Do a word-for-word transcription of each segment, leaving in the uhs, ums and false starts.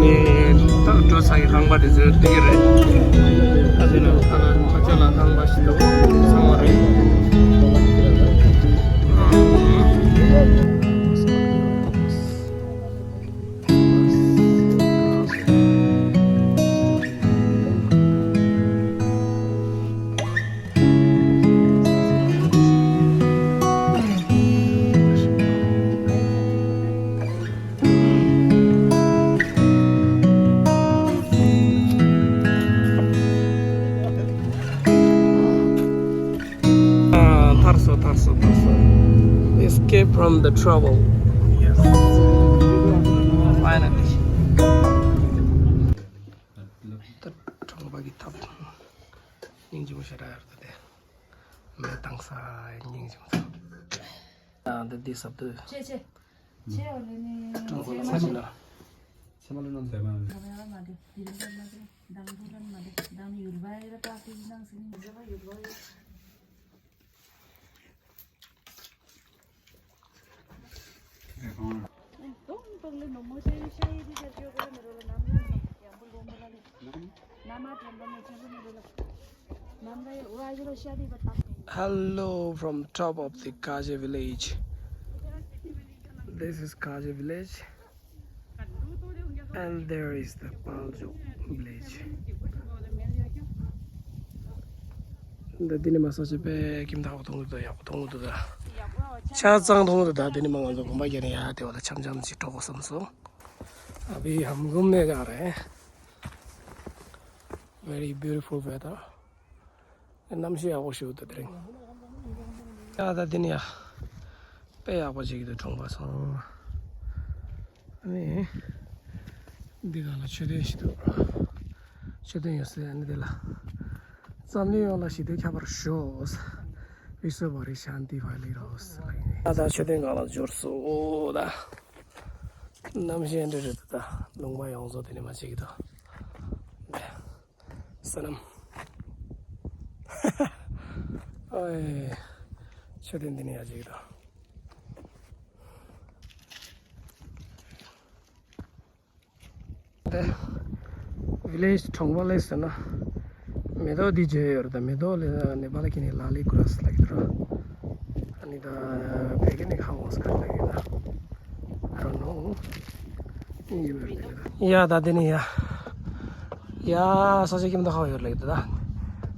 ད་འགྲོ་ས་ཡི་ཁང་པ་དེ་ཚོའི་སྟེང་རེད། ད་དེ་ན་ཁ་ལ་ཁ་ཆ་ལ་ཁང་པ་ཞིག་འདུག་ཚང་བ་རེད། ཐར་སོང་། ཐར་སོང་། ཐར་སོང་། Escape from the trouble. Yes. Finally. ད་གྲོང་པ་གི་ཐབ་སྙིང་རྗེ་མོ་ཞེ་དྲག་ཡོད་རེད་དེ། མེ་བཏང་ས་སྙིང་རྗེ་མོ་ཐོག་ཨ་འདི་འདི་ཟབ་ཏུ། ཆེ་ཆེ། ཆེ་བ་ལས་ནི་གྲོང་པ་ལ་མ་ཤི་ན། ཚེ་མ་ལོ་ནང་ཚེ་མ་ལོ། འདམ་ཡ་མ་དེ་དེ་རིང་འདམ་མ་དེ་འདམ་དུ་འདམ་མ་དེ་འདམ་ཡུལ་བ་ཡ་ད་ཀི་ནང་སི་ནི་འདམ་ཡུལ་བ་ཡ། Hello from top of the Kaje village. This is Kaje village. And there is the Paljok village. འདི་འདི་ནས་མ་ས་ཆ་དཔེ་ཁྱིམ་ཐག་པ་མཐོང་གི་འདུག་ཡག་པོ་མཐོང་གི་འདུག་ད། ཆ་ཚང་མཐོང་གི་འདུག་ད། འདི་ནས་མ་ང་ཚོ་དགོན་པ་རྒྱབ་ནས་ཡར་དེ་བ་ལ་འཆམ་འཆམ་ཅིག་འགྲོ་དགོས་བསམ་སོང་། ཨ་བི་ཧམ་གུམ་ནས་ཀྱང་རེད། Very beautiful weather. གནམ་གཤིས་ཡག་པོ་ཞིག་འདུག་དེ་རིང་། ཡ་ད་འདི་ནི་ཡ། དཔེ་ཡག་པོ་ཅིག་འདུག་གྲོང་པ་སོང་། ཨ་ནི། འདི་ག་ལ་མཆོད་རྟེན་ཞིག་འདུག་མཆོད་རྟེན་ཡོད་སྲིད། ཨ་ནི་འདི་ལ། འཛམ་གླིང་ཡོངས་ལ་ཞི་བདེ་ཁྱབ་པར་ཤོག Vishwa Pari Shanti Phaile Rao ལབ་ཡིན། ད་ད་མཆོད་རྟེན་སྒང་ལ་འབྱོར་སོང་ད། གནམ་གཤིས་འདི་རེད་ད། ལུང་པ་ཡོངས་རྫོགས་དེ་ནི་མ་ཅིག་འདུག་ས་ནམ། ཨོའི། མཆོད་རྟེན་འདི་ནས་ཡར་ཅིག་དང་། དེ། ཝི་ལེཇ་གྲོང་པ་ལས་ཟེར་ན། མེ་ཏོག་འདི་བརྗོད་ཡོད་རེད་ད། མེ་ཏོག་ལས་ནེ་པ་ལ་ཁྱེར་ནས་ལ་ལི་གུ་ར་སི་ལབ་ཀྱི་འདུག་ར། ཨ་ནི་ད་བོད་སྐད་ནས་ཧ་གོ་སི་ཁ་ལབ་ཀྱི་འདུག I don't know. ཡ་ད་དེ་ནི་ཡ། ཡ་ས་ཆ་ཁྱིམ་ཐག་ཁ་ཡོད་ལེགས་ད།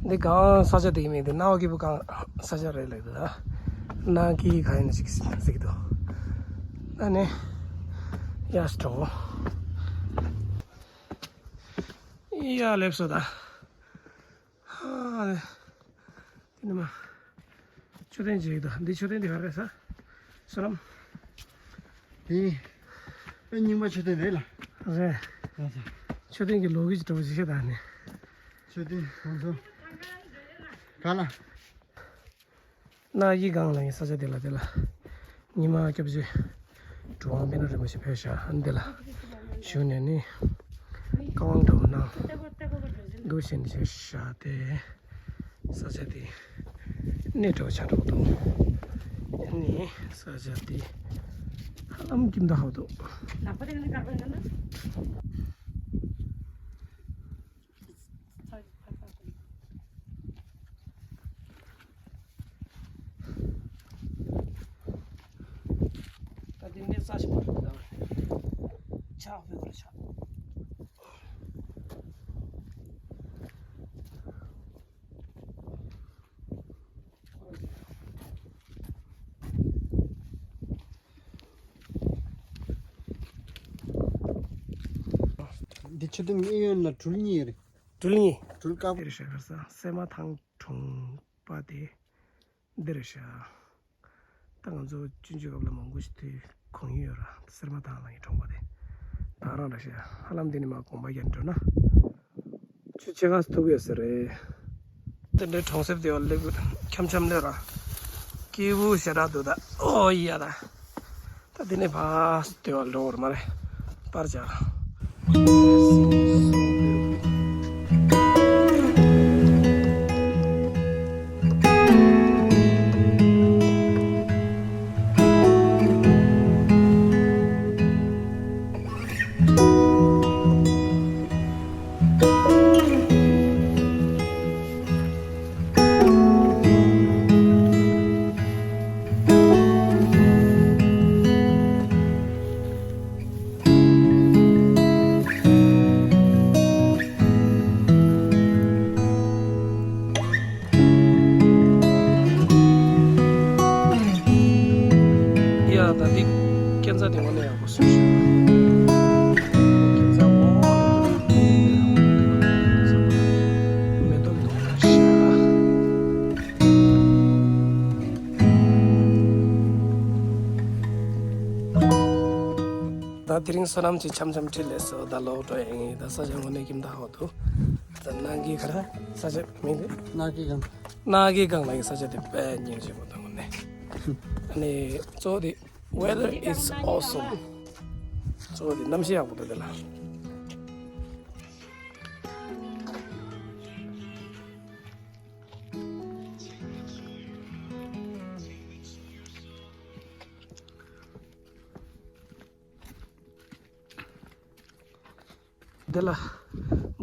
འདི་གང་ས་ཆ་དེ་མིན་འདི་ནའོ་ཀི་བུ་གང་ས་ཆ་རེད་ལེགས་ད། ན་ཀི་ག་ཡིན་ཅིག་ཟིག་ཏོ། ད་ནི་ཡ་སྤྲོ། ཡ་ལེབ་སོ་ད། ཧ། དེ་ནི་མ། མཆོད་རྟེན་ཅིག་དང་འདི་མཆོད་རྟེན་འདི་ག་རེ་ཟ། བསོད་ནམས། དེ་ཨེ་རྙིང་མ་མཆོད་རྟེན་རེད་ལ། རེད། ལགས་སོ། མཆོད་རྟེན་གྱི་ལོ་རྒྱུས་ཀྱི་འགྲོ་བ་ཅིག་ཤེས་དང་ནི། མཆོད་རྟེན་ཁོང་ཚོ་ག་ལ། ན་གི་སྒང་ལ་ཡིན་ས་ཆ་དེ་ལ་དེ་ལ། ཉི་མ་སྐྱབས་རྗེ་གྲུབ་དབང་པཎ་ཌི་རིན་པོ་ཆེ་ཕེབས་ཤག་འདི་ལ་བཞུགས་ནས་ནི་བཀའ་དབང་འདྲ་བོ་གནང་འདུག་བཞིན་བྱས་ཤག་སྟེ། ས་ཆ་དེ་གནས་འདྲ་བོ་ཆགས་འགྲོ་གི་འདུག་ནི་ས་ཆ་དེ་ཧ་ལམ་ཁྱིམ་ཐག་ཧ་འདུག་ད་དེ་ནས་ས་ཞིག་མ་རེད་ད། ཆགས་ཕེ་བར་ཆགས། འདི་ཆུ་དུམ་གཡས་གཡོན་ལ་གྲུལ་གཉིས་རེད། གྲུལ་གཉིས། གྲུལ་དཀར་པོ། འདི་རེད་ཤག་ཁར་ས་སེ་མ་ཐང་གྲོང་པ་དེ་འདི་རེད་ཤག་ད་ང་ཚོ་ཆུང་ཆུང་སྐབས་ལ་མང་པོ་ཞིག་དུས་གང་ཡོད་ར་སེར་མ་ཐང་ལ་ཡི་གྲོང་པ་དེ་ད་རང་རེད་ཤག་ཧ་ལམ་འདི་ནས་མ་དགོན་པ་རྒྱབ་འགྲོ་ན། ཆུ་ཕྱེད་ཀ་ཐུག་ཡོད་ས་རེད། དེ་འདྲའི་གྲོང་གསེབ་དེ་བ་ལེགས་འཁྱམ་འཁྱམ་ལེ་ར། སྐྱིད་པོ་ཞེ་དྲག་འདུག་ད། ཨོ་ཡ་ད། ད་དེ་ནས་ཕར་དེ་བ་འགྲོ་བར་མ་རེད། པར་བྱ། ད་དེ་རིང་བསོད་ནམས་ཀྱིས་འཆམ་འཆམ་ཁྲིད་ལས་སོ། ད་ལོག་འགྲོ་ཡིན། ད་ས་ཆ་དངོས་གནས་ཁྱིམ་བདག་ཧོ་ཐུ། ད་ནག་གི་ག་ར་ས་ཆ་མིང་དེ། ནག་གི་སྒང་། ནག་གི་སྒང་ལ་ཡིན། ས་ཆ་དེ་དཔེ་སྙིང་རྗེ་པོ་འདུག་དངོས་གནས། ཨ་ནི་གཙོ་བོ་དེ། Weather is awesome. གཙོ་བོ་དེ་གནམ་གཤིས་ཡག་པོ་འདུག་དེ་ལ། དེ་ལ་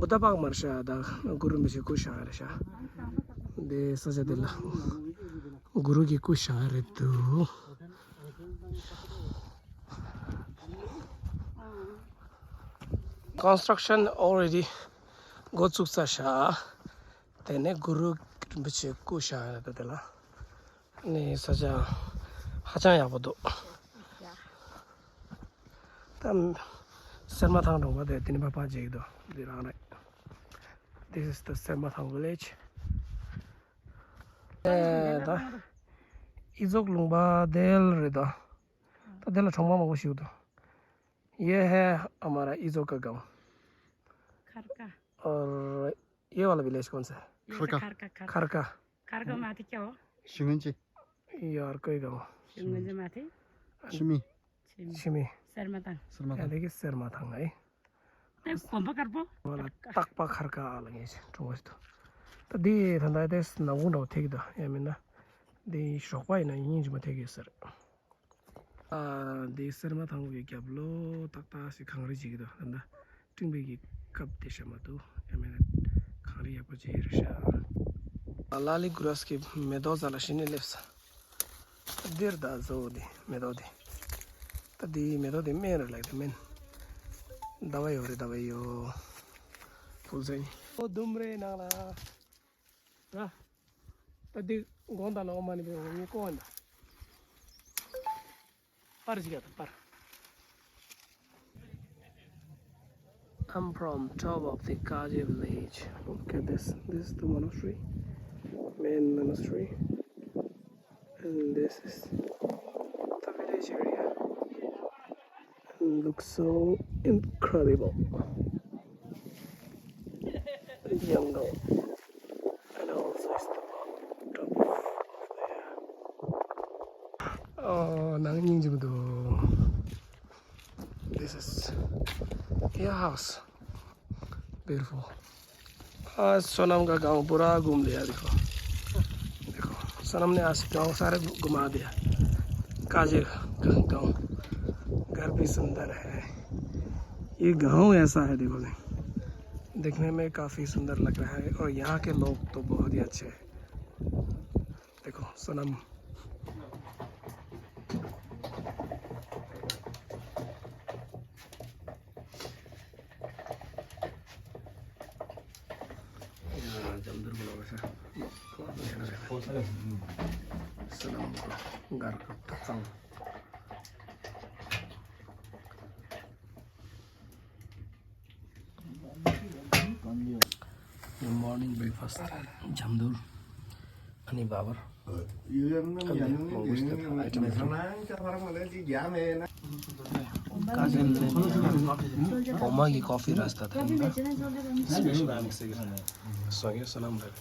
བུདྡྷ་པཱརྐ་མར་ཤག་ད་གུ་རུ་རིན་པོ་ཆེ་སྐུ་བཞེངས་རེད་ཤག་དེ་ས་ཆ་དེ་ལ་གུ་རུ་གི་སྐུ་བཞེངས་རེད་འདུག Construction already འགོ་བཙུགས་ཚར་ཤག་དེ་ནས་གུ་རུ་རིན་པོ་ཆེ་སྐུ་བཞེངས་རེད་འདུག་དེ་ལ། ནི་ས་ཆ་ཧ་ཅང་ཡག་པོ་འདུག་ད་སེར་མ་ཐང་གྲོང་པ་དེ་དེ་ནི་ཕ་ཕ་ཅིག་འདུག་འདི་རང་རེད། This is the Sermathang village. ཨེ་ད་ཨི་ཛོག་ལུང་པ་དེ་ལ་རེད་ད། ད་དེ་ལ་གྲོང་པ་མང་པོ་ཞིག་འདུག ये है हमारा इजोका गांव। खरका। और ये वाला विलेज कौन सा है? ये तो खरका। खरका, खरका। खरका। खरका माथि क्या हो? शिंगंजी। यार, कोई गांव। शिंगंजी माथि? छिमी। छिमी। छिमी। सेरमाथाङ। सेरमाथाङ। यार, देखिए, सेरमाथाङ है। ते कोम्बा करबो? वाला तकपा खरका लगे छे, ठुंगस तो। तो दी धंधा दे नगुन रो ठीक दा, या मिना। दी शोकवा इना यिंज म ठीक सर। ཨ། འདི་སེར་མ་ཐང་གི་རྒྱབ་ལོགས་ཏག་ཏག་ཞིག་གངས་རི་ཅིག་འདུག་ད་ལྟ་སྤྲིན་པའི་གི་སྐབས་དེ་ཤ་མ་འདུག་ཡང་མིན་ན་གངས་རི་ཡག་པོ་ཅིག་རེད་ཤག་ལ་ལི་གུ་རས་ཀྱི་མེ་ཏོག་རྩ་ལ་ཞིག་ནས་སླེབས་སོང་། འདིར་ད་བཟོ་འདི་མེ་ཏོག་འདི། ད་འདི་མེ་ཏོག་འདི་སྨན་རེད་ལབ་ཀྱི་འདུག་སྨན། ཟླ་བ་ཡོད་རེད། ཟླ་བ་ཡོད། ཕུལ་ཚོད་ཡིན། ཨོ་ལྡུམ་རའི་ནང་ལ། ར། ད་འདི་དགོང་དག་ལ་འོ་མ་ནི་བེ་འོ་མི་ཀོ་འདྲ། པར་ཞིག་ཡ་ད་པར། I'm from top of the Kaje village. Look at this. This is the monastery. Main monastery. And this is the village area. And looks so incredible. Jungle. And also it's the top of the hill. Oh, ནང་སྙིང་རྗེ་མི་འདུག This is your house. Beautiful. आज सोनम का गांव पूरा घूम लिया। देखो, देखो, सोनम ने आज गांव सारे घुमा दिया। काजे गांव, घर भी सुंदर है। ये गांव ऐसा है, देखो, देखने में काफी सुंदर लग रहा है और यहाँ के लोग तो बहुत ही अच्छे हैं। देखो, सोनम। Morning breakfast. ཇམ་དུར། ཨ་ནི་བ་བར། ཨོ་མ་གི་ཀོ་ཕི་ར་སྟ་ད་ཡིན་ན་སི་པེ་ཤལ་མིག་སི་གི་སོ་གི་སོ་ནམ་རེད།